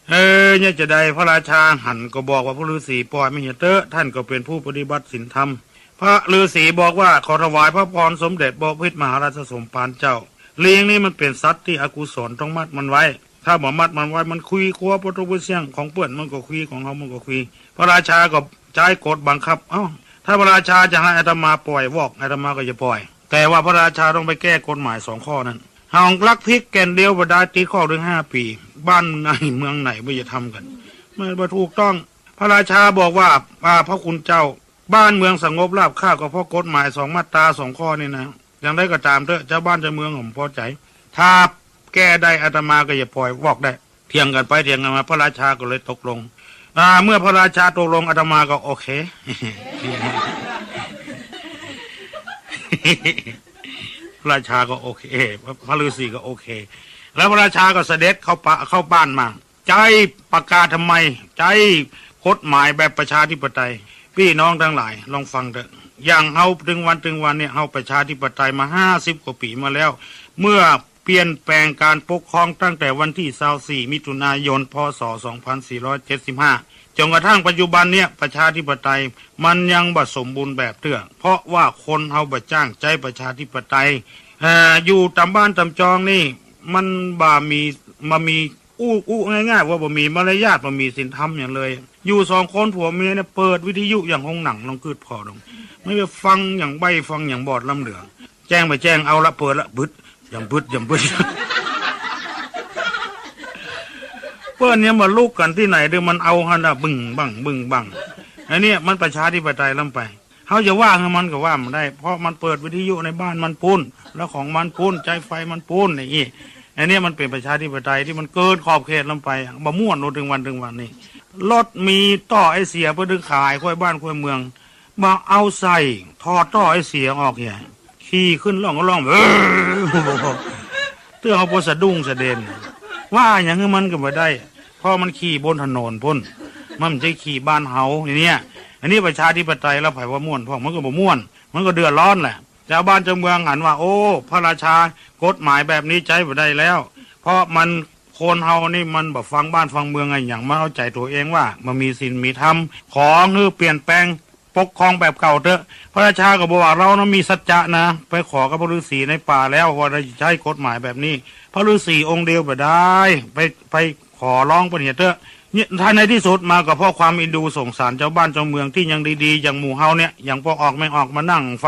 เออ เนี่ยจะใด พระราชาหันก็บอกว่าพระฤาษีป่อยมันเหียเต๊อะ ต้านก็เป๋นผู้ปฏิบัติศีลธรรม พระฤาษีบอกว่า ขอถวายพระพรสมเด็จพระพิตรมหาราชสมภารเจ้า ลิงนี่มันเป๋นสัตว์ตี้อกุศล ต้องมัดมันไว้ ถ้าบ่มัดมันไว้ มันคุยครัวปะตูเสี้ยง ของเปิ้นมันก็คุย ของเฮามันก็คุย พระราชาก็ใจ๊กฎบังคับ เอ้า ถ้าพระราชาจะหื้ออาตมาป่อยวอก อาตมาก็จะป่อย แต่ว่าพระราชาต้องไปแก้กฎหมายสองข้อนั้น หากลักพริกแก่นเดียวบ่ได้ ติดคุกเถิงห้าปี๋ บ้านไหนเมืองไหนบ่จะทำกั๋น มันบ่ถูกต้อง พระราชาบอกว่า อ่า พระคุณเจ้า บ้านเมืองสงบราบคาบก็เพราะกฎหมายสองมาตราสองข้อนี่นะ อย่างใดก็ต๋ามเต๊อะ เจ้าบ้านเจ้าเมืองผมพอใจ๋ ถ้าแก้ได้อาตมาก็จะป่อยวอกได้ เถียงกั๋นไปเถียงกั๋นมา พระราชาก็เลยตกลง อ่า เมื่อพระราชาตกลง อาตมาก็โอเค พระราชาก็โอเค พระฤาษีก็โอเค แล้วพระราชาก็เสด็จเข้าป่า เข้าบ้านมา ใจ๊ประกาศทำไม ใจ๊กฎหมายแบบประชาธิปไตย ปี้น้องตังหลายลองฟังเต๊อะ อย่างเฮาเถิงวันเถิงวันเนี่ย เฮาประชาธิปไตยมาห้าสิบกว่าปี๋มาแล้ว เมื่อเปลี่ยนแปลงการปกครองตั้งแต่วันตี้ซาวสี่ มิถุนายน พ.ศ. สองพันสี่ร้อยเจ็ดสิบห้า จ๋นกระทั่งปัจจุบันเนี่ย ประชาธิปไตยมันยังบ่สมบูรณ์แบบเตื้อ เพราะว่าคนเฮาบ่จ้างใจ๊ประชาธิปไตย เอ่อ อยู่ต๋ามบ้านต๋ามจองนี่ มันบ่มี บ่มี อู้ อู้ง่ายๆ ว่าบ่มีมารยาท บ่มีศีลธรรมหยังเลย อยู่สองคนผัวเมียเนี่ย เปิดวิทยุอย่างโฮงหนัง ลองกึ๊ดผ่อลอง มันจะฟังอย่างใบ้ ฟังอย่างบอดล้ำเหลือ แจ้งบ่แจ้ง เอาละ เปิดละ บึด อย่างบึด อย่างบึด เปิ้นเนี่ยมาลุกกั๋นตี้ไหนเดี๋ยวมันเอาหั้นน่ะ บึ้งบั้ง บึ้งบั้ง อันเนี้ยมันประชาธิปไตยล้ำไป เฮาจะว่าหื้อมันก็ว่าบ่ได้ เพราะมันเปิดวิทยุในบ้านมันปู๊น แล้วของมันปู๊น ใจ๊ไฟมันปู๊น อย่างอี้ อันเนี้ยมันเป๋นประชาธิปไตยตี้มันเกินขอบเขตล้ำไป บ่ม่วนโลดเถิงวันเถิงวันนี้ รถมีต้อไอเสียเปิ้นตึงขายควายบ้านควายเมือง บ่เอาใส่ ถอดต้อไอเสียออกเหีย ขี่ขึ้นล่องก็ล่อง เตื้อเฮาบ่สะดุ้งสะเด็น ว่าหยังหื้อมันก็บ่ได้ เพราะมันขี่บนถนนปู๊น มันบ่ใจ้ขี่บ้านเฮา นี่เนี่ย อันนี้ประชาธิปไตยแล้วใผว่าม่วนพ่อง มันก็บ่ม่วน มันก็เดือดร้อนแหละ เจ้าบ้านเจ้าเมืองหันว่า โอ้ พระราชากฎหมายแบบนี้ใจ๊บ่ได้แล้ว เพราะมัน คนเฮานี่มันบ่ฟังบ้านฟังเมืองอะหยัง มันเอาใจ๋ตั๋วเองว่ามันมีศีลมีธรรม ขอหื้อเปลี่ยนแปลงปกครองแบบเก่าเต๊อะ พระราชาก็บอกว่า เรานะมีสัจจะนะ ไปขอกับพระฤาษีในป่าแล้วว่าจะใจ๊กฎหมายแบบนี้ พระฤาษีองค์เดียวบ่ได้ ไป ไปขอร้องเปิ้นเหียเต๊อะ เนี่ย ถ้าในตี้สุดมาก็เพราะความเอ็นดูสงสารเจ้าบ้านเจ้าเมืองตี้ยังดีๆ อย่างหมู่เฮาเนี่ย อย่างป้อออกแม่ออกมานั่ง